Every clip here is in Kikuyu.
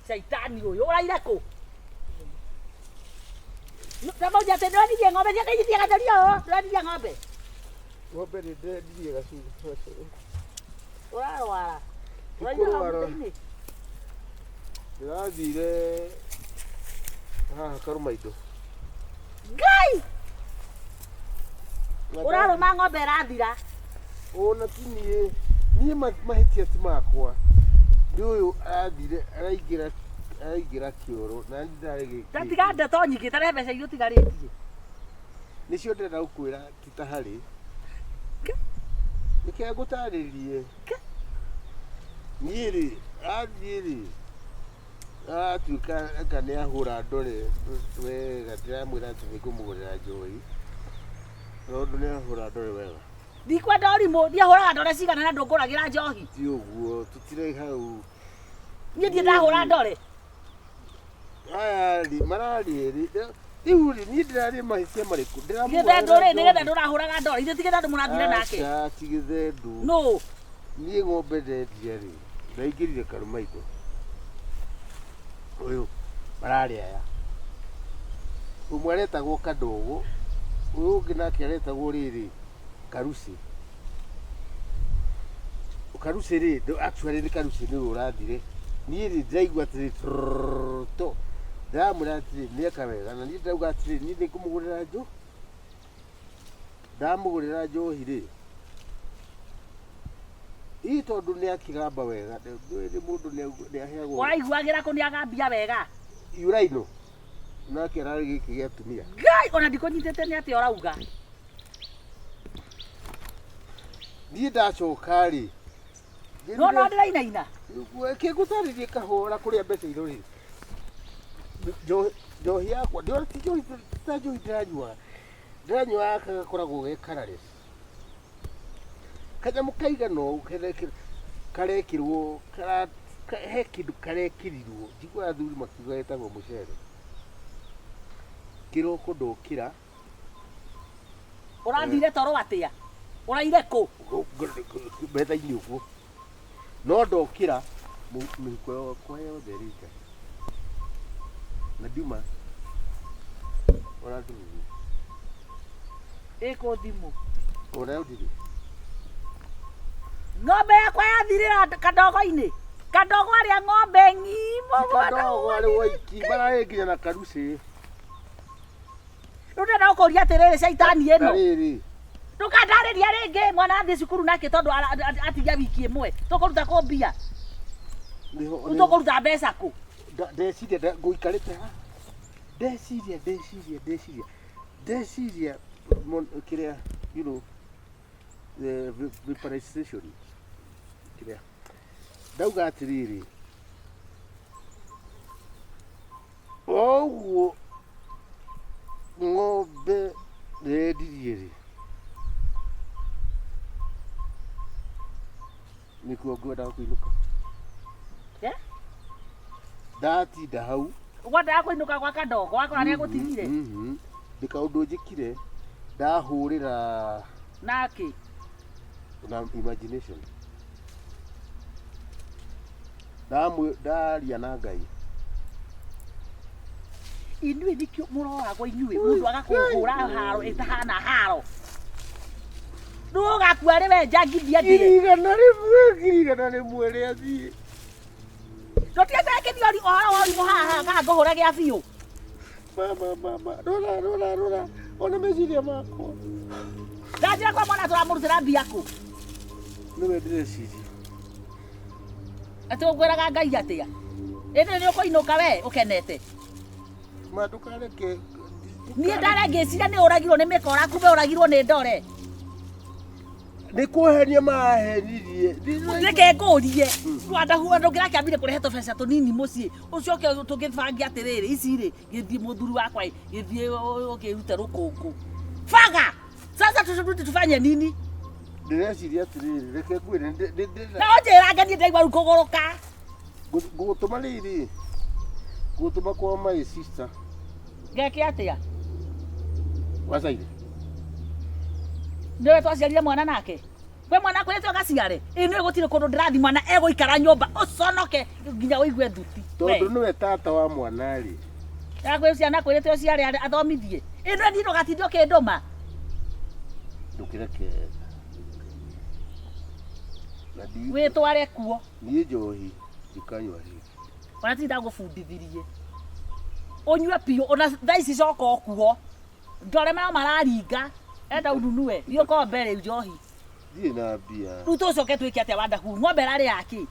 Caitani ũyũ ũraire kũ? Ndamauja atĩ ndwendirie ng'ombe ciake ici ciagatherio ũũ, ndwendirie ng'ombe. Ng'ombe nĩ ndendirie gacunjĩ. Ũrarwara. Ũraire hau Kũrwara. mũtĩ-inĩ. Ndĩrathire haha Karũmaindo. Ngai! Ũrarũma ng'ombe ĩrathira. Ona ti niĩ, niĩ mahĩtia ti makwa. Nĩ ũyũ arathire araingĩra araingĩra kĩoro na niĩ ndarĩ gĩkĩ. Ta tiga ndeto nyingĩ, ta rehe mbeca iria ũtigarĩtie. Nĩcio ndĩrenda gũkwĩra ti ta harĩ. Reke ngũtarĩrie. Niĩ rĩ, athiĩ rĩ, atuĩka anga nĩ ahũra ndore wega, ndĩramwĩra atĩ nĩ ngũmũgũrĩra njohi, tondũ nĩ ahũra ndore wega. Ndikwenda ũrimũ, niĩ hũraga ndore cigana na ndũngũragĩra njohi. Ti ũguo, tũtirĩ hau. Niĩ ndirĩ ndahũra ndore. Aya rĩ, mararĩ erĩ. Rĩu rĩ, niĩ ndĩrarĩ mahĩtia marĩkũ? Ndĩramũgũrĩra Gĩthendũ rĩ, nĩ njohi. gĩthendũ ũrahũraga ndore. Ithe ti gĩthendũ mũrathire nake. Aca, ti gĩthendũ. Nũ? Niĩ ng'ombe ndendia rĩ, ndaingĩrire Karũmaitho. Ũyũ, mararĩ aya. Ũmwe aretagwo Kadogo, ũyũ ũngĩ nake aretagwo rĩrĩ, Karuci. Karuci rĩ, actually nĩ Karuci nĩwe ũrathire. Niĩ rĩ, ndĩraigua atĩrĩ trrrr to, ndĩramwĩra atĩrĩ nĩeka wega, na niĩ ndĩrauga atĩrĩ, niĩ nĩngũmũgũrĩra ndamũgũrĩra njohi rĩ, hihi tondũ nĩ akĩgamba wega, ndũĩ nĩ mũndũ nĩ aheagwo. Ũraiguagĩra kũ nĩ agambia wega? Yuraino, nake ararĩ gĩkĩ gĩa atumia. Ngai, ona ndikũnyitĩte nĩ atĩa ũrauga. Niĩ ndacoka rĩ, No no ndĩrainaina. Kĩngũtarĩrie kahora kũrĩa mbeca irorĩ. Njohi yakwa, ndĩrona ti njohi ta njohi ndĩranyua. Ndĩranyua gaka gakoragwo ge colourless. Kanyamũ kaigana ũũ karekĩrwo, he kĩndũ karekĩrirwo. Njiguaga athuri makiuga getagwo mũcere. Kĩroko ndokĩra. Ũrathire toro atĩa? Ũraire kũ? Metha-inĩ ũguo. No ndokĩra mĩhuko yakwa yothe ĩrĩ nja. Na ndiuma ona ndururu. Ĩkũ thimũ? Onayo ndirĩ. Ng'ombe yakwa yathirĩra kadogo-inĩ. Kadogo arĩa ng'ombe ng'ima. Kadogo arĩ waiki, mararĩ nginya na karucĩ. Rĩu ndĩrenda gũkũria atĩrĩrĩ caitani Na ĩno. rĩrĩ, Ndũkandarĩria rĩngĩ mwana athiĩ cukuru nake tondũ atigia wiki ĩmwe. Tũkũruta kũ mbia? nĩho Rĩu tũkũruta mbeca kũ? Ndeciria ngũikarĩte ha ndeciria ndeciria ndeciria ndeciria kĩrĩa you know the vaporization kĩrĩa ndauga atĩrĩrĩ o ũguo ng'ombe ndendirie rĩ nĩkuo ngwendaga kũinũka. Eh? Ndatinda hau. Wendaga kũinũka gwa kadogo wakora nĩ agũtigire. Ndĩ kaũndũ njĩkire ndahũrĩra Nake. Na imagination. Ndaria na Ngai. Inyuĩ nĩkĩo mũroragwo inyuĩ mũndũ agakũhũra haro ĩtahana haro. Rĩu ũgakua rĩ we njangi ndie. 100,000, 100,000 rĩathiĩ. Ndũtigĩte kĩthiori ũhoro wa ũrimũ haha kana ngũhũre gĩa biũ. Mama, mama, rora, rora, rora, ona meciria makwa. Ndanjĩra kwa mwana tũramũrutĩra mbia kũ? Nĩwe ndĩreciria. Atĩ ũngwĩraga Ngai atĩa? Ĩndĩ nĩ ũkũinũka we ũkenete. Ma ndũkareke. Niĩ ndare ngĩciria nĩ ũragirwo nĩ mĩkora kumbe ũragirwo nĩ ndore. Nĩ kũhenia mahenirie. Reke ngũrie. Rwanda ndũngĩrakĩambire kũrehe tũbeca tũnini mũciĩ. Ũcoke tũgĩbange atĩrĩrĩ ici rĩ gĩthiĩ mũthuri wakwa ĩ gĩthiĩ ũkĩrute rũkũngũ. Baga! Sasa tũrudi tufanye nini? Ndĩreciria atĩrĩrĩ, reke ngwĩre Na ũnjĩrange niĩ ndaigua rĩu kũgũrũka. Ngũgũtũma rĩrĩ, ngũgũtũma kwa my sister. Ngeke atĩa? Wacaire. Nĩwe twaciarire mwana nake? We mwana akwĩrĩte ũgaciare ĩ nĩ gũtirĩ kũndũ ndĩrathi mwana egũikara nyũmba ũconoke nginya ũigue thuti. Tondũ nĩwe tata wa mwana rĩ. Akwĩ ciana akwĩrĩte ũciare athomithie ĩ nĩ niĩ ndũgatinde ũkĩndũma. Ndũkĩreke. Na Wĩtware kuo. Niĩ njohi ndikanyua rĩngĩ. Ona ti ndagũbundithirie ũnyue biũ ona thaa ici coka o kuo ndore maya mararinga enda ununue thiĩ ũkombe rĩu njohi. Ndirĩ na mbia. Rĩu tũcoke twĩke atĩa Wandahu ng'ombe ĩrarĩ yake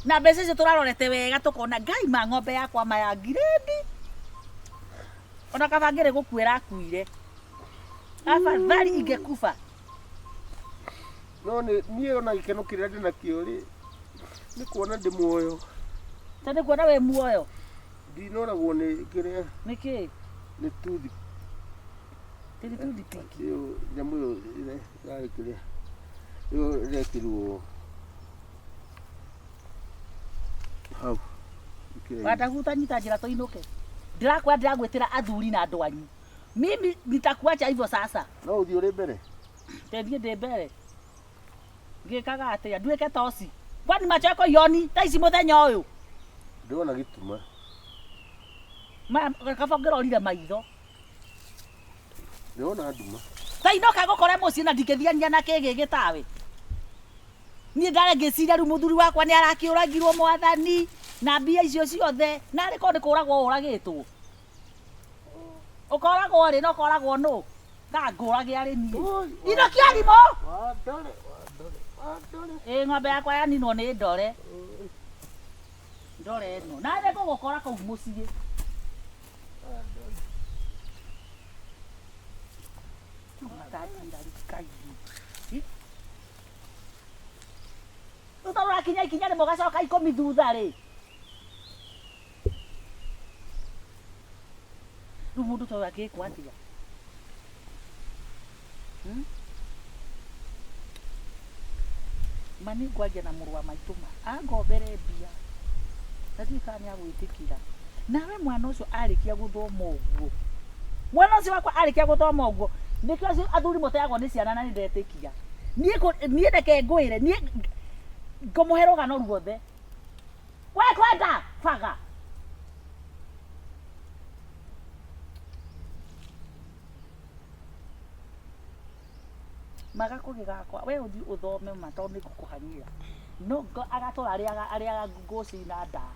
na mbeca icio tũrarorete wega tũkona ngai ma ng'ombe yakwa ma ya ngirĩndi ona kaba ngĩrĩ gũkua ĩrakuire afadhali ingekufa. No niĩ ona gĩkeno kĩrĩa ndĩ nakĩo rĩ nĩ kuona ndĩ muoyo. Ta nĩ kuona wĩ muoyo. Ndinoragwo nĩ kĩrĩa. Nĩ kĩ? Nĩ tuthi. Tĩri tuthi piki. Ĩyo nyamũ ĩyo ĩrarĩ kĩrĩa. Ĩyo ĩrekĩrwo hau. Wandahu utanyita njĩra tũinũke. Ndĩrakwĩra ndĩragwĩtĩra athuri na andũ anyu. Mimi nitakuacha hivyo sasa. No ũthiĩ ũrĩ mbere? Tendie ndĩ mbere. Ngĩkaga atĩa? Nduĩke toci. Kwani macho yako ioni thaa ici mũthenya ũyũ? Ndĩrona gĩtuma. Kaba ngĩrorire maitho. Ndĩrona nduma. Ta inoka ngũkore mũciĩ na ndingĩthiania na kĩgĩ gĩtawe. Niĩ ndarĩ ngĩciria rĩu mũthuri wakwa nĩ arakĩũragirwo mwathani na mbia icio ciothe na arĩ korwo nĩ kũragwo ũragĩtwo. Ũkoragwo rĩ na ũkoragwo nũ? Ngangũrage arĩ niĩ. Indo kĩarimũ. Wandore, wandore, wandore. Ĩ ng'ombe yakwa yaninwo nĩ ndore. Ndore ĩno. Na nĩ ngũgũkora kũu mũciĩ. Rĩu tondũ ũrakinya ikinya rĩmwe ũgacoka ikũmi thutha rĩ. Rĩu mũndũ ta ũyũ angĩkwo atĩa? Ma nĩ ngwaria na mũrũ wa maitũ ma angombere mbia na ndiũĩ kana nĩ agwĩtĩkĩra. Nawe mwana ũcio arĩkia gũthoma ũguo, mwana ũcio wakwa arĩkia gũthoma ũguo, nĩkĩo acio athuri mũteagwo nĩ ciana na nĩ ndetĩkia. Niĩ reke ngwĩre, niĩ ngũmũhe rũgano ruothe. We kwenda baga. Maga kũgĩ gakwa, we ũthiĩ ũthome ma tondũ nĩ ngũkũhang'ĩra. No agatũra arĩaga ngũci na ndaa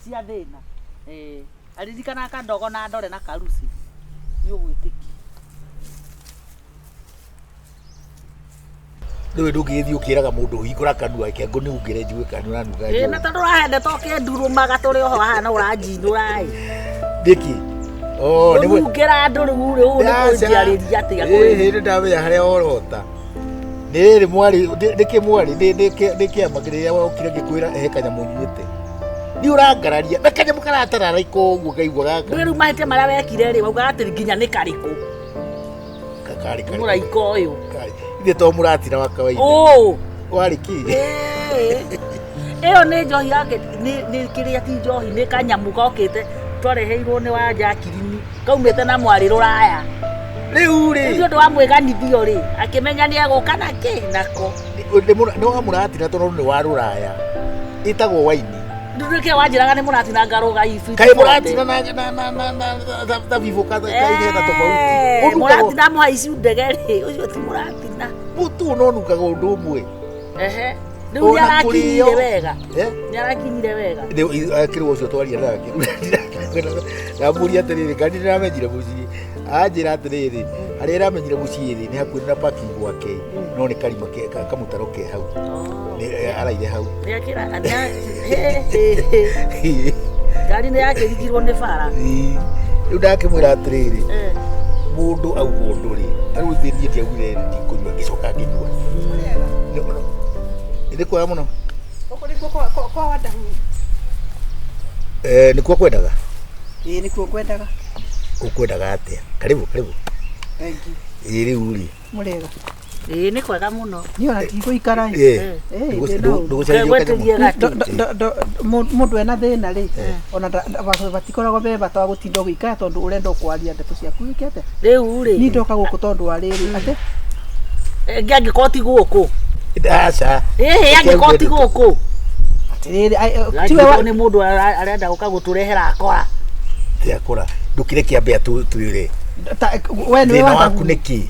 cia thĩna. Aririkanaga kandogo na ndore na karuci. Nĩ ũgwĩtĩkia. Rĩu ndũngĩgĩthiĩ ũkĩraga mũndũ hingũra kanua reke ngũnungĩre njigue kana nĩũranunga Ĩ, na tondũ ũrahenda to kĩndurumaga tũrĩ oho haha no ũranjinũra ĩ. Nĩkĩ? Oh, nĩ Ũnungĩra andũ rĩu rĩ, ũũ nĩ kũnjiarĩria atĩa Ĩ, kwĩri? hĩndĩ ndamenya harĩa worota. Nĩ rĩ mwarĩ, nĩkĩ mwarĩ, nĩ kĩama kĩrĩa wokire ngĩkwĩra he kanyamũ nyuĩte. Nĩ ũrangararia, na kanyamũ karatararĩka ũguo ngaigua gaka. Rĩu mahĩtia marĩa wekire rĩ, waugaga atĩ nginya nĩ karĩkũ? Karĩ karĩkũ? Mũraika ũyũ. Karĩ. Ithe to mũratina wa kawaida. Ũũ. Warĩ kĩ? Ĩyo nĩ njohi yake, nĩ kĩrĩa ti njohi, nĩ kanyamũ kokĩte twareheirwo nĩ wa Jacqueline, kaumĩte na mwarĩ rũraya. Rĩu rĩ. Nĩ ũndũ wa mwĩganithio rĩ, akĩmenya nĩ egũka na kĩ nako. Nĩ wa mũratina tondũ nĩ wa rũraya. Ĩtagwo waini. Nduĩke wanjĩraga nĩ mũratina ngarũga ibu. Kaĩ mũratina na thabibũ kaihena tofauti. Mũratina mũhaici ndege rĩ, ũcio ti mũratina. Mũtu no nungaga ũndũ ũmwe. Ehe. Rĩu nĩ arakinyire wega. Nĩ arakinyire wega. Rĩu akĩrwo ũcio twaria nake. Ndamũria atĩrĩrĩ, ngari ndĩramenyire mũciĩ. Anjĩra atĩrĩrĩ, harĩa ĩramenyire mũciĩ rĩ, nĩ hakuhĩ na parking gwake, no nĩ karima kamũtaro ke hau. Nĩ araire hau. Ngari nĩ yakĩrigirwo nĩ bara. Rĩu ndakĩmwĩra atĩrĩrĩ, mũndũ auga ũndũ rĩ, ta rĩu ithuĩ niĩ ndiaugire ndikũnyua, ngĩcoka ngĩnyua. Nĩ kwega mũno. Gũkũ nĩkuo kwa Wandahu. Nĩkuo kwendaga? Ĩĩ nĩkuo ngwendaga. Ũkwendaga atĩa? Karibu, karibu. Thank you. Ĩĩ rĩu rĩ. Mũrĩega. Ĩĩ nĩ kwega mũno. Niĩ ona ndigũikara ĩ. Ndũgũcaria kanyamũ. Mũndũ ena thĩna rĩ, ona batikoragwo be bata wa gũtinda ũgĩikara tondũ ũrenda kwaria ndeto ciaku wĩke atĩa? Rĩu rĩ. Niĩ ndoka gũkũ tondũ wa rĩrĩ atĩ Ĩngĩ angĩkorwo ti gũkũ. Aca. Ĩhĩ angĩkorwo ti gũkũ. Atĩrĩrĩ, tiwe Angĩkorwo nĩ mũndũ arenda gũka gũtũrehera akora. Tiakora ndukire kĩambe atwĩre we nĩwe thĩna waku wandahu nĩ kĩ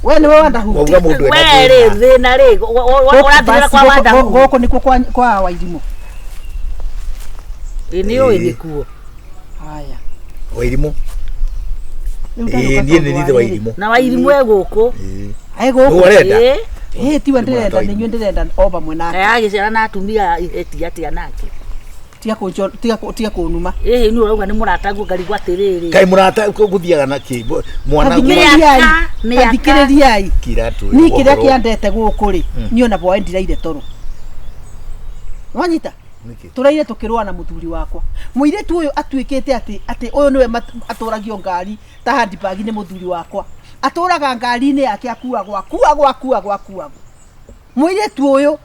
we nĩwe wandahu wauga mũndũ ena We rĩ thĩna thĩna rĩ ũrathirĩra kwa wandahu. Gũkũ nĩkuo kwa Wairimũ. Ĩ nĩ ũĩ nĩkuo. Haya. Wairimũ. Rĩu Ĩĩ, ndarũka niĩ tondũ nĩ wa nithe rĩrĩ. Wairimũ. Na Wairimũ e gũkũ. Ĩĩ. Aĩ gũkũ. Nũ arenda? Ĩ. Ĩĩ tiwe Nĩ ndĩrenda mũrata wa nĩ inyuĩ ndĩrenda o vamwe nake. Agĩciara na atumia eti atĩa nake. Tiga kũnuma. Ĩhĩ nĩ ũrauga nĩ mũrataguo ngarigwo atĩrĩrĩ. Kaĩ mũrata gũthiaga na kĩ mwana Mĩaka, mĩaka. Tathikĩrĩriai. Kiratũ Niĩ kĩrĩa kĩandete gũkũ rĩ, niĩ ona bwae ndiraire toro. Wanyita? Tũraire tũkĩrũa na mũthuri wakwa. Mũirĩtu ũyũ atuĩkĩte atĩ atĩ ũyũ nĩwe atũragio ngari ta handbag nĩ mũthuri wakwa. Atũraga ngari-inĩ yake akuagwo akuagwo akuagwo akuagwo. Mũirĩtu ũyũ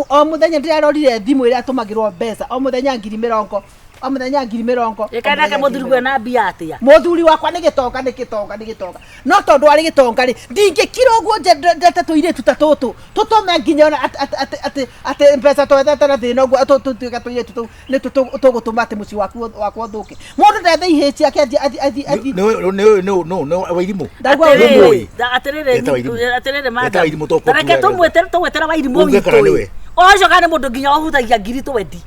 o mũthenya ndĩrarorire thimũ ĩrĩa atũmagĩrwo mbeca o mũthenya 20,000 o mũthenya 20,000. Ĩkaĩ nake mũthuri gwe na mbia atĩa. Mũthuri wakwa nĩ gĩtonga nĩ gĩtonga nĩ gĩtonga no tondũ arĩ gĩtonga rĩ ndingĩkira ũguo njendete tũirĩtu ta tũtũ tũtũme nginya ona atĩ atĩ mbeca twethete na thĩna ũguo tũtuĩke tũirĩtu tũu nĩ tũgũtũma atĩ mũciĩ waku wakwa ũthũke. Mũndũ ndethe ihĩĩ ciake athiĩ athiĩ athiĩ athiĩ. Nĩ Wairimũ. Ndaigua Atĩrĩrĩ. Atĩrĩrĩ Eta Wairimũ. atĩrĩrĩ Eta madam. Wairimũ to Reke tũmwĩtere tũgwĩtere Wairimũ Uge kana witũ. nĩwe. Ũcio kana nĩ mũndũ nginya ũhutagia 20,000.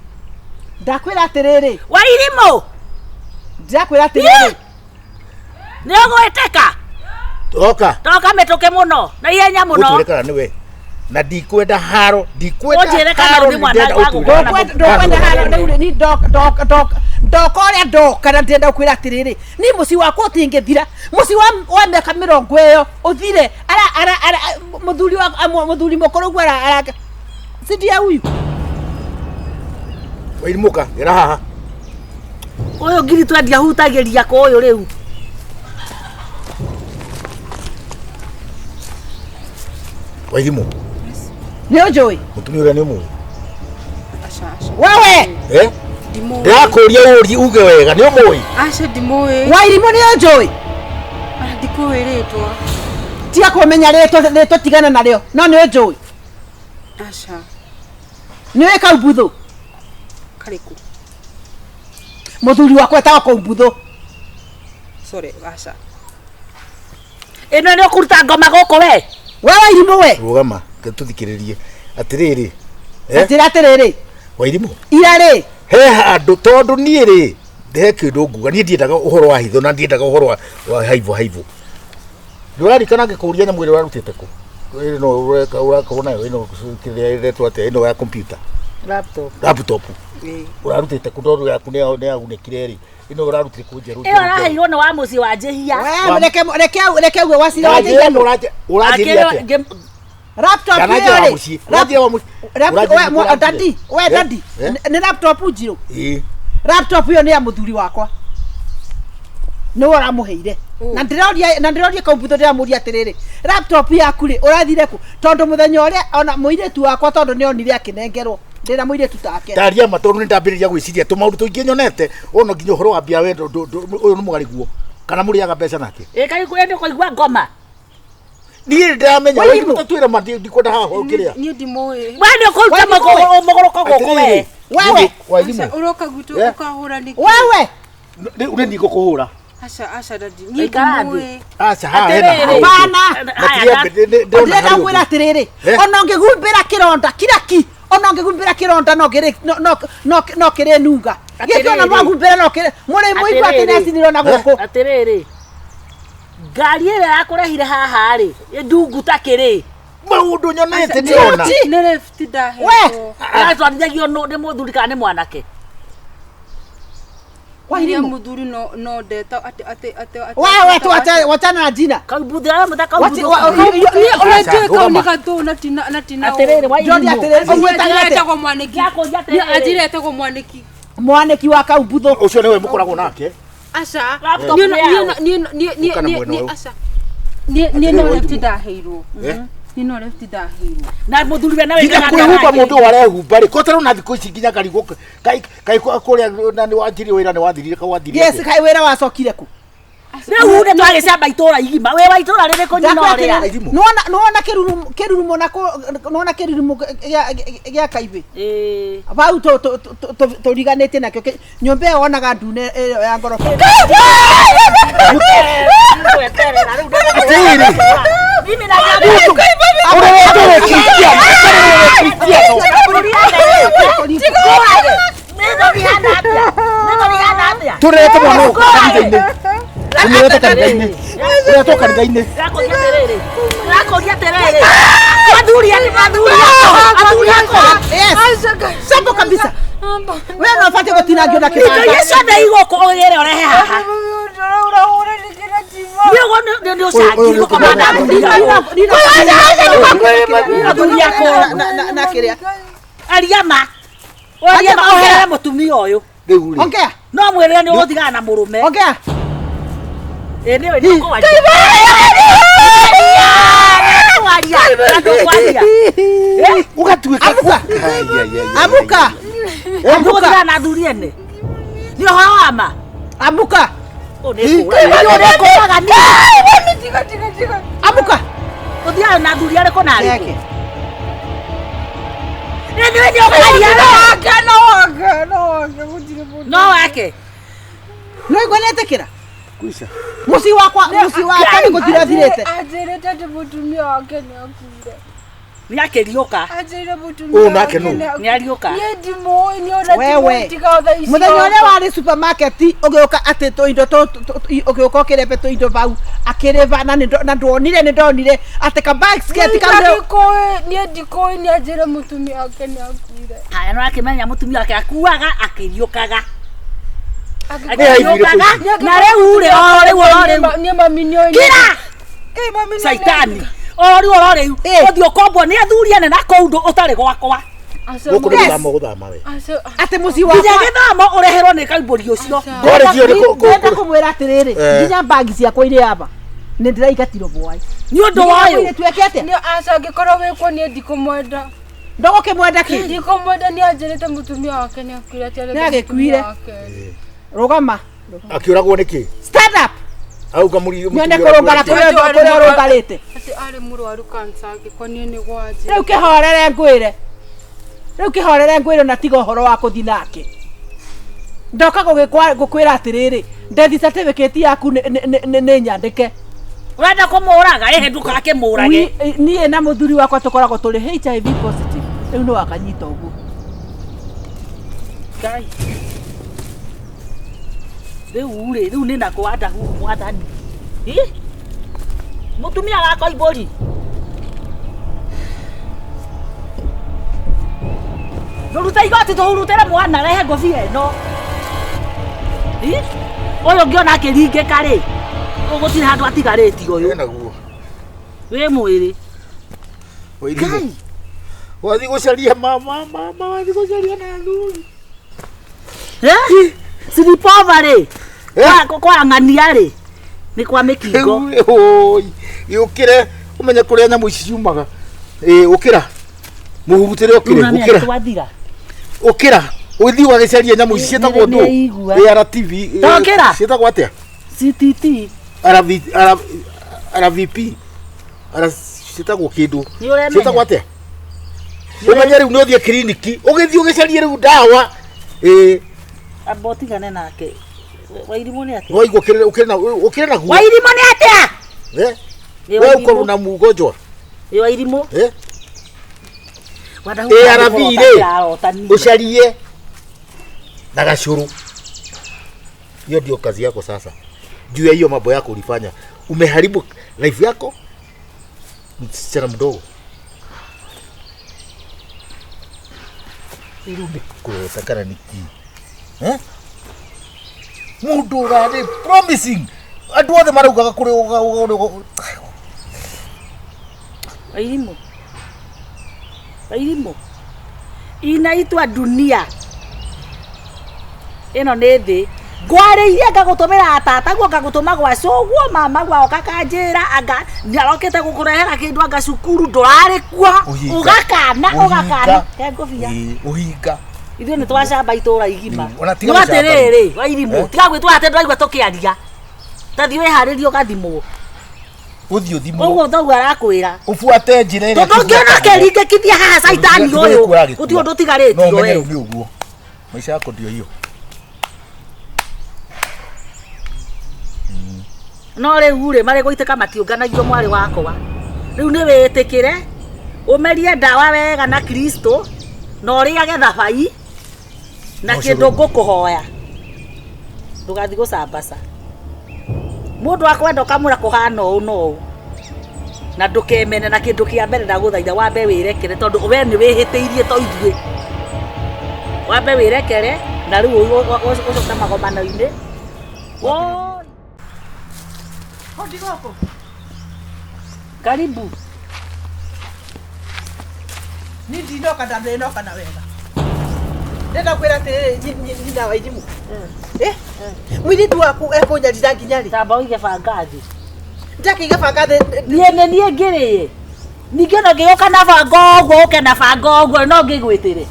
Ndakwĩra atĩrĩrĩ. Wairimũ. Ndakwĩra atĩrĩrĩ. Nĩ ũgwĩtĩka. Toka. Toka mĩtũkĩ mũno na ihenya mũno. Ũtwĩre kana nĩwe. Na ndikwenda haro, ndikwenda Ũnjĩre kana haro, nĩ mwana ndĩrenda wa ũtwĩre. gũkũra. Ndokwenda haro rĩu rĩ, ni ndoka ũrĩa ndoka na ndĩrenda gũkwĩra atĩrĩrĩ ni mũciĩ wakwa ũtingĩthira mũciĩ wa mĩaka mĩrongo ĩyo ũthire ara mũthuri wa mũthuri mũkũrũ ũguo ara sindia huyu Wairimũ ka gera haha. Ũyũ 20,000 ahutagĩria kũ ũyũ rĩu. Wairimũ. Nĩ ũnjũĩ? Mũtumia ũrĩa nĩ ũmũĩ? Aca, aca. Wewe! Eh? Ndimũĩ. Ndĩrakũria ũrie uge wega nĩ ũmũĩ? Aca ndimũĩ. Wairimũ nĩ ũnjũĩ? Ndikũĩ rĩtwa. Tiga kũmenya rĩtwa tigana narĩo no nĩ ũnjũĩ? Aca. Nĩ ũĩ Kaumbuthu? Karĩkũ? Mũthuri wakwa etagwo Kaumbuthu. Sorry, aca. Ĩno nĩ ũkũruta ngoma gũkũ we. We Wairimũ we. Rũgama, tũthikĩrĩrie. Atĩrĩrĩ. Njĩra atĩrĩrĩ. Wairimũ. Ira rĩ. He handũ tondũ niĩ rĩ he kĩndũ nguga niĩ ndiendaga ũhoro wa hitho na ndiendaga ũhoro wa haivo haivo. Ndũrarikana ngĩkũria nyamũ ĩrĩa ũrarutĩte kũ? Ĩno ũrakorwo nayo ĩno kĩrĩa ĩretwo atĩa ĩno ya computer. Laptop. Laptop. Ũrarutĩte kũ tondũ yaku nĩ yagunĩkire rĩ. Ĩno ũrarutire kũ njerũ? Ĩyo ũraheirwo nĩ wa mũciĩ wa Njĩhia. We reke reke uge wacira wa Njĩhia. Ũranjĩria atĩa? Laptop Kana ĩyo njĩra wa rĩ. mũciĩ. Ũranjĩra wa mũciĩ. We daddy, we daddy. Nĩ laptop njirũ. Ĩĩ. Laptop ĩyo nĩ ya mũthuri wakwa. Nĩwe ũramũheire. Na ndĩroria Kaumbuthu ndĩramũria atĩrĩrĩ, laptop yaku rĩ ũrathire kũ? Tondũ mũthenya ũrĩa ona mũirĩtu wakwa tondũ nĩonire akĩnengerwo ndĩna mũirĩtu take. Taria ma tondũ nĩndambĩrĩria gwĩciria tũmaũndũ tũingĩ nyonete ona nginya ũhoro wa mbia wendo ũyũ nĩ mũgariguo kana mũrĩaga mbeca nake. Ĩ kaĩ nĩ kũigua ngoma. Niĩ ndĩramenya Wairimũ tatwĩra ma ndikwenda haha ũkĩrĩa. Niĩ ndimũĩ. We nĩ ũkũruta mũgũrũko gũkũ we. Wewe. Wairimũ. Ũroka gwitũ ũkahũra nĩkĩ? Wewe. Rĩu nĩ niĩ ngũkũhũra. Aca, aca daddy. Niĩ ndimũĩ. Aca haha hena Hapana. Ndĩrenda kwĩra atĩrĩrĩ ona ũngĩhumbĩra kĩronda kiraki ona ũngĩhumbĩra kĩronda no kĩrĩ nunga. Gĩkĩ ona mwahumbĩra no kĩrĩ mũrĩ mũigua atĩ nĩ acinirwo na gũkũ. Atĩrĩrĩ. Ngari ĩrĩa yakũrehire haha rĩ ndungu ta kĩrĩ. Maũndũ nyonete ndĩrona. Nĩ lift ndahetwo. Ĩratwarithagio nĩ mũthuri kana nĩ mwanake? Wairimũ. Mũthuri no ndeta atĩ atĩ atĩ atĩ. Wewe wachana na jina. Kaumbuthu arĩa mũthaka Kaumbuthu. Ũrĩa njũĩ kau nĩ gatũ na tina na tina. Atĩrĩrĩ Wairimũ. Ndĩroria atĩrĩrĩ ũgwĩtaga atĩa? Etagwo Mwanĩki. Anjĩra etagwo Mwanĩki. Mwanĩki wa Kaumbuthu. Ũcio nĩwe mũkoragwo nake. Aca. Laptop Niĩ nĩ yaũ? niĩ Ũka na mwena niĩ ũyũ. aca. Niĩ no lift ndaheirwo. Niĩ no lift ndaheirwo. Na mũthuri we nawe nginya kwĩhumba mũndũ ũyũ arehumba rĩ kotarwo na thikũ ici nginya ngarigwo kaĩ kũrĩa na nĩ wanjirie wĩra nĩ wathirire kau wathirire Yes, kaĩ wĩra wacokire kũ? Rĩu nĩ twagĩcamba itũra igima. Wĩ wa itũra rĩrĩkũ nyina ũrĩa? Nĩwona nĩwona kĩrurumo na nĩwona kĩrurumo gĩa kaibĩ. Ĩĩ. Bau tũriganĩtie nakĩo nyũmba ĩyo wonaga ndune ĩyo ya ngoroba. Gweterera rĩu Atĩrĩrĩ. Mimi na Ũrĩa Kristiano, Kristiano. Tũrete mwana ũyũ kanitha-inĩ. Tũmũrete kanitha-inĩ. Ũretwo kanitha-inĩ. Yes. Simple kabisa. Wewe no ũbatiĩ gũtinangio na kĩbanga. Na kĩrĩa. Ariama Ariama ohere mũtumia ũyũ Rĩu rĩ. Ongea. no mwĩrĩre nĩ ũgũtigana na mũrũme. Ongea. Ĩ nĩwe nĩ ũkwaria. Ndũkwaria. Ũgatuĩka. Amuka. Amuka. Ndũgũtigana na athuri ene. Nĩ ũhoro wa ma. Amuka. Nĩ kũraga niĩ. Amuka. Ũthiaga na athuri arĩkũ na arĩkũ? Yake. Nĩ nĩ nĩ ũkwaria. No wake. No igua nĩetĩkĩra. Kwisha. Mũciĩ wakwa mũciĩ wakwa nĩ gũthira thirĩte. Anjĩrĩte atĩ mũtumia wake nĩ akuire. Nĩ akĩriũka. Anjĩrĩire mũtumia Ũyũ nake wake nũ? nĩ Nĩ ariũka. Niĩ ndimũĩ nĩ ona Wewe. ndimũĩ tiga thaa ici. Mũthenya ũrĩa warĩ supermarket ũgĩũka atĩ tũindo ũgĩũka ũkĩrebe tũindo bau akĩrĩba na na ndwonire nĩ ndonire atĩ ka basket kau nĩ- Niĩ ndikũĩ nĩ anjĩre mũtumia wake nĩ akuire. Haya no akĩmenya mũtumia wake akuaga akĩriũkaga. Nĩ aiguire Akĩriũkaga na rĩu rĩ o rĩu o rĩu. Niĩ mami nĩoĩ. Kira! Kĩ mami nĩoĩ. Caitani. O rĩu o rĩu. Ũthiĩ ũkombwo nĩ athuri ene na kũu ũtarĩ gwakwa. Gũkũ nĩ gũthama ũgũthama we. atĩ mũciĩ Nginya wakwa gĩthamo ũreherwo nĩ kaimbũri ũcio. Ngorĩtio nĩ kũ- kũ- ndenda kũmwĩra atĩrĩrĩ Eh. nginya mbagi ciakwa irĩ aba nĩ ndĩraigatirwo bwai Nĩ ũndũ wa ũyũ. tuĩke atĩa Nĩ aca angĩkorwo wĩkuo niĩ ndikũmwenda. ndũgũkĩmwenda kĩ Ndikũmwenda nĩ anjĩrĩte mũtumia wake nĩ akuire atĩ Nĩ agĩkuire. Rũgama. Akĩũragwo nĩkĩ? Stand up. Auga mũri Nyone kũrũngara kũrĩa kũrĩa ũrũngarĩte. Atĩ arĩ mũrwaru cancer angĩkorwo niĩ nĩguo anjĩrĩte. Rĩu kĩhorere ngwĩre. Rĩu kĩhorere ngwĩre na tiga ũhoro wa kũthi nake. Ndoka gũkwĩra atĩrĩrĩ, death certificate yaku nĩ nyandĩke. Ũrenda kũmũraga ĩhĩ ndũgakĩmũrage. Niĩ na mũthuri wakwa tũkoragwo tũrĩ HIV positive. Rĩu no akanyita ũguo. Ngai. Rĩu rĩ, rĩu nĩ nakũ wandahu mwathani. Ĩ? Mũtumia wakwa imbũri. Rũruta igoti tũhurutĩre mwana rehe ngobia ĩno. Ĩ? Ũyũ ngĩona akĩringĩka rĩ, gũtirĩ handũ atigarĩtie ũyũ. Naguo. Wĩ mwĩrĩ. Wairimu. Wathiĩ gũcaria mama mama wathiĩ gũcaria na athuri. Eh? Sleepover rĩ. Kwa ng'ania rĩ. Nĩ kwa mĩkingo. Rĩu ũkĩre ũmenye kũrĩa nyamũ ici ciumaga. Ĩ ũkĩra. Mũhurutĩre ũkĩre Rĩu ũkĩra. twathira. Ũkĩra. Ũthiĩ ũgagĩcaria nyamũ ici ciĩtagwo Nĩ- nĩ ndũ. ARTV. Tokĩra. Ciĩtagwo atĩa? CTT. RV RVP. R ciĩtagwo kĩndũ. Nĩ ũremenya. Ciĩtagwo atĩa? Ũmenye rĩu nĩ ũthiĩ kiriniki ũgĩthiĩ ũgĩcarie rĩu ndawa. Ĩ Amba ũtigane nake. Wairimũ nĩ atĩa? waigua ũkĩrĩ ũkĩrĩ na ũkĩrĩ naguo. Wairimũ nĩ atĩa? Eh? Ĩ Wewe Wairimũ. uko na mgonjwa. Ĩ Wairimũ. Eh? Wadahu ARV rĩ ucarie na gacuru. Hiyo ndio kazi yako sasa. Juu ya hiyo mambo yako ulifanya, umeharibu life yako, msichana mdogo. Rĩu nĩ kũrota kana nĩ kĩ? Eh? Mũndũ ũrarĩ promising andũ othe maraugaga kũrĩ Wairimũ. Wairimũ. Inaitwa dunia. Ĩno nĩ thĩ. Ngwarĩirie ngagũtũmĩra tataguo ngagũtũma gwa cũguo mama gwaoka kanjĩra anga nĩarokĩte gũkũrehera kĩndũ anga cukuru ndũrarĩ kuo ũgakana ũgakana he ngũbia ũhinga ithuĩ nĩ twacamba itũra igima Ona tiga no gũcamba. atĩrĩrĩ Wairimũ Eh? tiga gwĩtwara atĩ ndũraigua tũkĩaria Tathiĩ wĩharĩrie ũgathimwo. Ũthiĩ ũthimwo. Ũguo thoguo arakwĩra. Ũbuate njĩra ĩrĩa Tondũ ũngĩona kĩringĩkithia haha caitani ũyũ, gũtirĩ ũndũ ũtigarĩtio No ũmenye we. rĩu nĩ ũguo. Maisha yako ndio hiyo. No rĩu rĩ, marĩ gũitĩka matiũnganagio mwarĩ wakwa. Rĩu nĩ wĩtĩkĩre, ũmerie ndawa wega na Kristo, na ũrĩage thabai, na No kĩndũ cũrũ. ngũkũhoya. Ndũgathiĩ gũcambaca. Mũndũ akwenda ũkamwĩra kũhana ũũ na ũũ. Na ndũkemene na kĩndũ kĩa mbere ndagũthaitha wambe wĩrekere tondũ we nĩ wĩhĩtĩirie to ithuĩ. Wambe wĩrekere na rĩu ũcoke magomano-inĩ. Woi. Hodi gũkũ. Karibu. Ni ndinoka na ndinoka na wega. Ndĩrenda kwĩra atĩrĩrĩ nyina wa irimũ. Eh? Mũirĩtu waku ekũnyarira nginya rĩ? Tamba ũige banga thĩ. Njakĩiga banga thĩ. Niĩ nĩ niĩ ngĩrĩĩ. Ningĩ ona ngĩũka na banga ũguo ũke na banga ũguo no ngĩgwĩtĩre.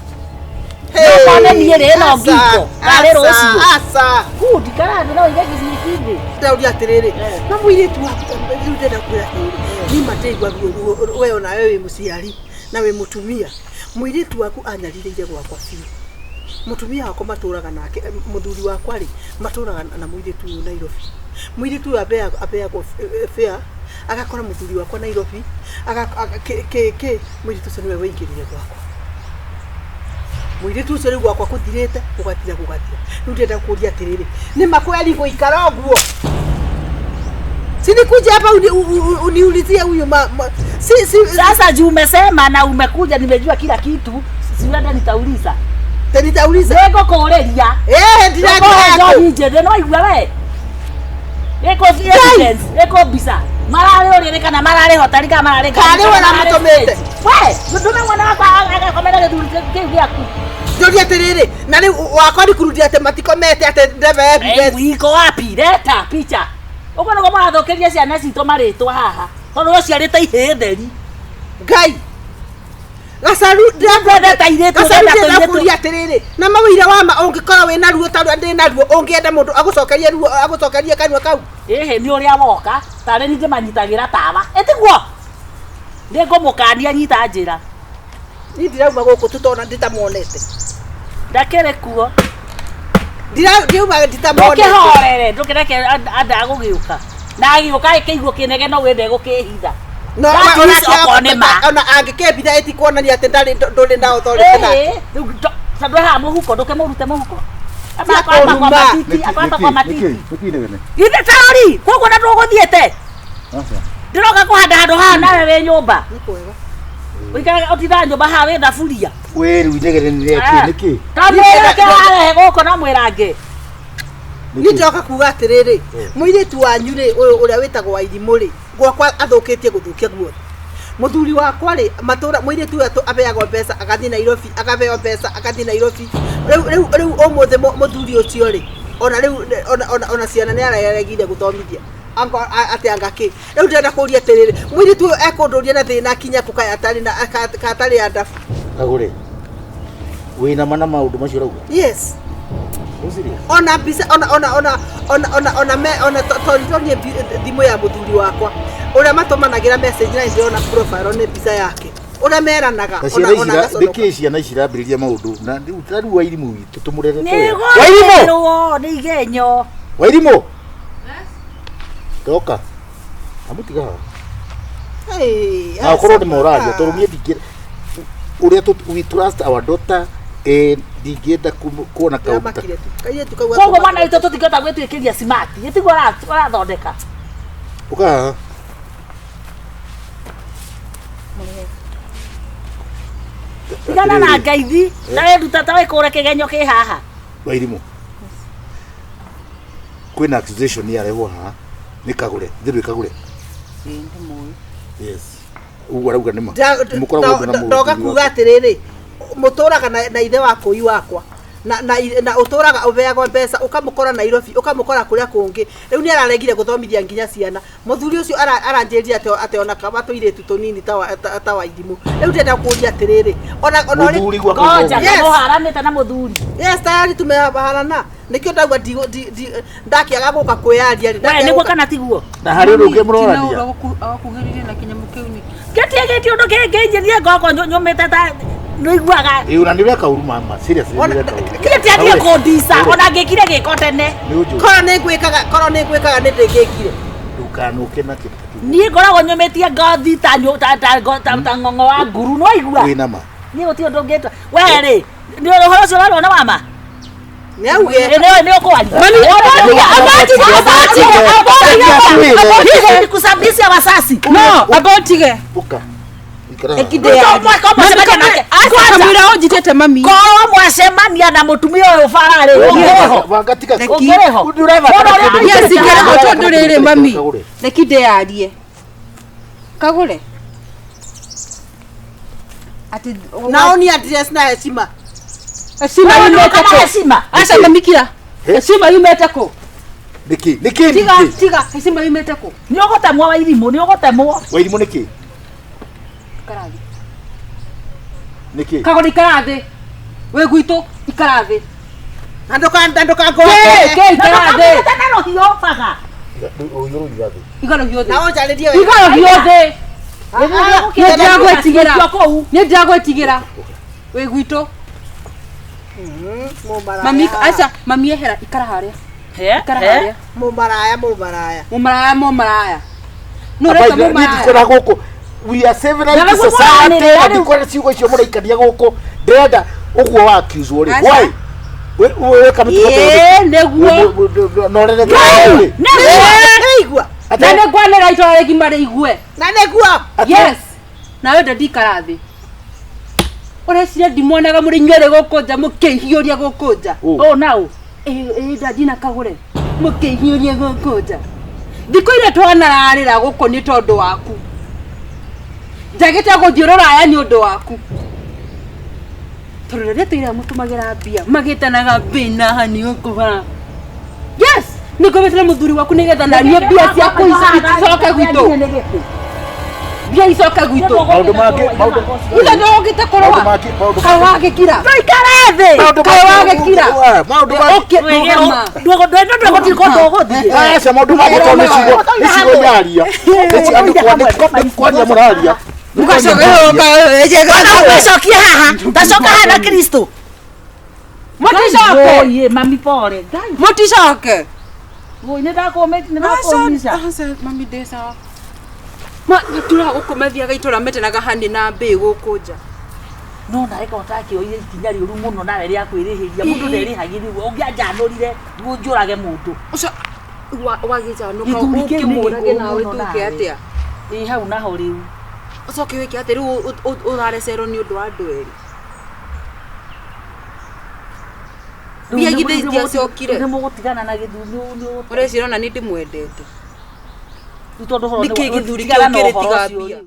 Ndũkone niĩ rĩ ĩno ngingo. Karĩ rũciũ. Aca. Good, ikara thĩ no ũige gĩcici thĩ. Ndĩrauria atĩrĩrĩ, Eh. no mũirĩtu waku rĩu ndĩrenda kwĩra atĩrĩrĩ, niĩ ma ndĩraigua ruo we onawe wĩ mũciari na wĩ mũtumia. Mũirĩtu waku anyarirĩire gwakwa biũ. Mũtumia wakwa matũraga nake, mũthuri wakwa rĩ, matũraga na mũirĩtu ũyũ Nairobi. Mũirĩtu ũyũ abeagwo fare, agakora mũthuri wakwa Nairobi, kĩ mũirĩtu ũcio nĩwe waingĩrire gwakwa. Mũirĩtu ũcio rĩu gwakwa kũthirĩte, gũgathira gũgathira. Rĩu ndĩrenda kũria atĩrĩrĩ, nĩ ma kweri gũikara ũguo? Si nikuje hapa uniulizie huyu si si Sasa juu umesema na umekuja nimejua kila kitu, si uende nitauliza. Nitauliza. Nĩngũkũrĩria. Eh, Ndĩrakũhe njohi njĩthĩ no igua we. Ĩkũ evidence, ĩkũ mbica. Mararĩ ũrĩrĩ kana mararĩ hotari kana mararĩ Karĩ we ũramũtũmĩte? We, ndũme mwana wakwa agakomera gĩthuri kĩu gĩaku. Njũria atĩrĩrĩ, na rĩu wakwa nikurudia atĩ matikomete atĩ ndebe evidence. Iko wapi? Leta picha. Ũguo nĩguo mũrathũkĩria ciana citũ marĩtwa haha. Tondũ ũciarĩte ihĩĩ theri. Ngai. Gacaru Ndĩrenda airĩtu, Gacaru ndĩrenda ndĩrenda tũirĩtu. kũria atĩrĩrĩ, na mawĩira wa ma ũngĩkorwo wĩna ruo ta rũrĩa ndĩ naruo, ũngĩenda mũndũ agũcokerie ruo, agũcokerie kanua kau. Ĩhĩ nĩ ũrĩa woka, tarĩ ningĩ manyitagĩra tawa. Ĩtiguo? Nĩngũmũkania nyita njĩra. Niĩ ndirauma gũkũ tũtona nditamuonete. Ndakĩrĩ kuo. Ndirauma nditamuonete. Ndũkĩhorere, ndũkĩreke anda agũgĩũka. Na agĩũka ĩkĩiguo kĩnege no wende gũkĩhitha. No, That is okorwo nĩ ma. ona angĩkĩmbitha ĩtikuonania atĩ ndarĩ ndũrĩ na authority nake. Ĩhĩ, rĩu tondũ haha mũhuko, ndũkĩmũrute mũhuko. Tia Akwamba kwa kũruma. matiti, akwamba kwa matiti. Nĩkĩ inegene? Ithe taũri, koguo na ndũgũthiĩte. Aca. Ndĩroka kũhanda handũ haha nawe wĩ nyũmba. Nĩ kwega. Ũikaraga ũtindaga nyũmba haha wĩ thaburia. We rĩu inegene nĩ rĩakĩ nĩkĩ? Kamwĩra kĩrarehe gũkũ na mwĩrange. Niĩ ndĩroka kuga atĩrĩrĩ, mũirĩtu wanyu rĩ, ũyũ ũrĩa wĩtagwo Wairimũ rĩ, gwakwa athũkĩtie gũthũkia guothe. Mũthuri wakwa rĩ, matũra mũirĩtu ũyũ abeagwo mbeca agathiĩ Nairobi, akabeo mbeca agathiĩ Nairobi. Rĩu rĩu rĩu ũmũthĩ mũthuri ũcio rĩ, ona rĩu ona ona ona ciana nĩ araregire gũthomithia. Ango atĩ anga kĩ. Rĩu ndĩrenda kũria atĩrĩrĩ, mũirĩtu ũyũ ekũndũria na thĩna kinya kũ kaĩ atarĩ na atarĩ andabu. Kagũre. Wĩna ma na maũndũ macio ũrauga? Yes. Ũciria? Ona mbica ona ona ona ona ona ona me ona tonitonie thimũ ya mũthuri wakwa ũrĩa matũmanagĩra message na ndĩrona profile nĩ mbica yake ũrĩa meranaga Na ona ciana ona ici gaconoka. nĩkĩ ciana ici irambĩrĩria maũndũ na rĩu ta rĩu Wairimũ witũ tũmũrerete Nĩ wega. Wairimũ! gũthĩrwo nĩ igenyo. Wairimũ! Ndoka. Amũtiga haha. Hey, Na ũkorwo nĩ moraria tondũ niĩ ndingĩ ũrĩa we trust our daughter ndingĩenda kuona kaũndũ ta Ndĩramakire tu. Kairĩtu kau Koguo mwana witũ tũtingĩhota gwĩtuĩkĩria smart. Ĩtiguo arathondeka. ũka haha. Tigana na ngeithi, ta wĩruta ta wĩkũre kĩgenyo kĩ haha. Wairimũ. Kwĩna accusation yarehwo haha nĩ Kagũre, thĩ Kagũre. Yes. Ũguo arauga nĩ ma. Mũkoragwo na ndoga mũthuri kuga waku. atĩrĩrĩ mũtũraga na ithe wa kũi wakwa Na ũtũraga ũheagwo mbeca, ũkamũkora Nairobi, ũkamũkora kũrĩa kũngĩ. Rĩu nĩ araregire gũthomithia nginya ciana. Mũthuri ũcio aranjĩrire atĩ ona kaba tũirĩtu tũnini ta wa irimũ. Rĩu ndĩrenda kũũria atĩrĩrĩ, ona Mũthuri gwakwa. Ngoja. Yes. Mũharanĩte na mũthuri? Yes, tayari tumehabarana. Nĩkĩo ndauga ndakiaga gũka kwĩyaria rĩ. We nĩguo kana tiguo? Na harĩ ũndũ ũngĩ mũrorania. Agakuhĩrĩria na kĩnyamũ kĩu nĩkĩ? Gĩtiĩgĩtie ũndũ kĩngĩnjĩrie ngoko nyũmĩte ta nĩiguaga. Ĩ, ona nĩ ũreka ũru mama, seriously, nĩ ũreka ũru. Githĩ ti athiĩ kũndica ona ngĩkire gĩko tene? Nĩ ũnjũĩ. Korwo nĩ ngwĩkaga nĩ ndĩngĩkire. Ndũkanũke na kĩndũ ta kĩu. Niĩ ngoragwo nyũmĩtie ngothi ta ta ng'ong'o wa nguru, nĩwaigua? Wĩna ma. Niĩ gũtirĩ ũndũ ũngĩtwa. We rĩ, nĩ ũhoro ũcio ũrarwo nĩ wa ma? Nĩ auge. Nĩ ũkwaria. Kusababisha wasasi. No, abotige. Ũka. Ikara haha. Kamwĩra ũnjitĩte mami. Korwo mwacemania na mũtumia ũyũ bara-rĩ, ũngĩrĩho? Banga tiga. Ũngĩrĩho? Ũrabatara kĩndũ. Yes, ingĩrĩho tondũ rĩrĩ mami. Kagũre. Reki ndĩyarie. Kagũre. Atĩ Nao ni address na heshima. Heshima yumĩte Kana kũ? heshima? Aca mami kira. Heshima yumĩte kũ? Nĩkĩ? Nĩkĩ? Tiga, Nĩkĩ? tiga, heshima yumĩte kũ? Nĩ ũgũtemwo wa irimũ, nĩ ũgũtemwo. Wairimũ nĩkĩ? Ikara thĩ. Nĩkĩ? Kagũre ikara thĩ. Wĩ gwitũ ikara thĩ. Na ndũkangoe. Kĩ, ikara thĩ. Na rũhiũ baga. Rũhiũ rũiga thĩ. Iga rũhiũ thĩ. Na ũnjarĩrie wega. Iga rũhiũ thĩ. Nĩ ndĩragwĩtigĩra. Kũu. Nĩ ndĩragwĩtigĩra. Wĩ gwitũ. Mũmaraya. Mami, aca, mami ehera ikara harĩa. Ikara harĩa. Mũmaraya, mũmaraya. Mũmaraya, mũmaraya. Nũ ũreka Abaidha, niĩ mũmaraya? ndikwenda gũkũ. We are civilized Na nĩguo society, mũranĩrĩra na rĩu. ndikwenda ciugo icio mũraikania gũkũ. Ndĩrenda ũguo wa accuse rĩ. Aca. Why? Weka mĩtugo ta ĩyo. Ĩĩ, nĩguo. Na ũrerete rĩ. Nĩigua. Na nĩngwanĩra itũra rĩgima rĩigue. Na nĩguo. Yes. Nawe ndadi ikara thĩ. Ũreciria ndimwonaga mũrĩ inyuerĩ gũkũ nja mũkĩhiũria gũkũ nja. Ũ na ũ. Ĩ ndadi na kagũre. Mũkĩhiũria gũkũ nja. Thikũ iria twanararĩra gũkũ nĩ tondũ waku. Njagĩte gũthiĩ rũraya nĩ ũndũ waku. Tondũ rĩrĩa tũira mũtũmagĩra mbia magĩtanaga mbĩ na hani gũkũ bara. Yes, nĩngũmĩtĩra mũthuri waku nĩgetha naniĩ mbia ciaku icoke gwitũ. Mbia icoke gwitũ. Maũndũ mangĩ, maũndũ Ithe ndũgũkĩte kũrũa. Maũndũ mangĩ, maũndũ Kaĩ wagĩkira. Tũikare thĩ. Maũndũ Kaĩ mangĩ- wagĩkira. Maũndũ mangĩ. Ũkĩ rũgama. Ndũgũthiĩ kũndũ ũgũthiĩ. Aca, maũndũ mangĩ tondũ nĩ ciugo nyaria. Nĩ andũ kwaria mũraria. Ona ũgwĩcokia haha. Tacoka haha na Kristo. Mũticoke. Oi, mami pole. Ngai. Mũticoke. Oi, nĩ ndakũmĩca. Aca, mami ndĩ sawa. Ma maturaga gũkũ mathiaga itũra metanaga hani na mbĩ gũkũ nja. No nawe korwo ũtakĩoire ikinya rĩũru mũno nawe rĩa kwĩrĩhĩria, mũndũ nderĩhagĩrĩrwo. Ũngĩanjanũrire nĩguo njũrage mũndũ. Ũcio wagĩcanũka Gĩthuri kĩu nĩ ũkĩmũrage gĩkũrũ nawe mũno tuke nawe. atĩa? Ĩ hau naho rĩu. Ũcoke wĩke atĩa rĩu ũrarecerwo nĩ ũndũ wa andũ erĩ? Mbia githĩ itiacokire? Nĩ mũgũtigana na gĩthuri nĩ Ũreciria ona niĩ ndĩmwendete. Rĩu tondũ ũhoro Nĩkĩ gĩthuri tigana kĩu na kĩrĩ ũhoro tiga ũcio mbia? rĩu.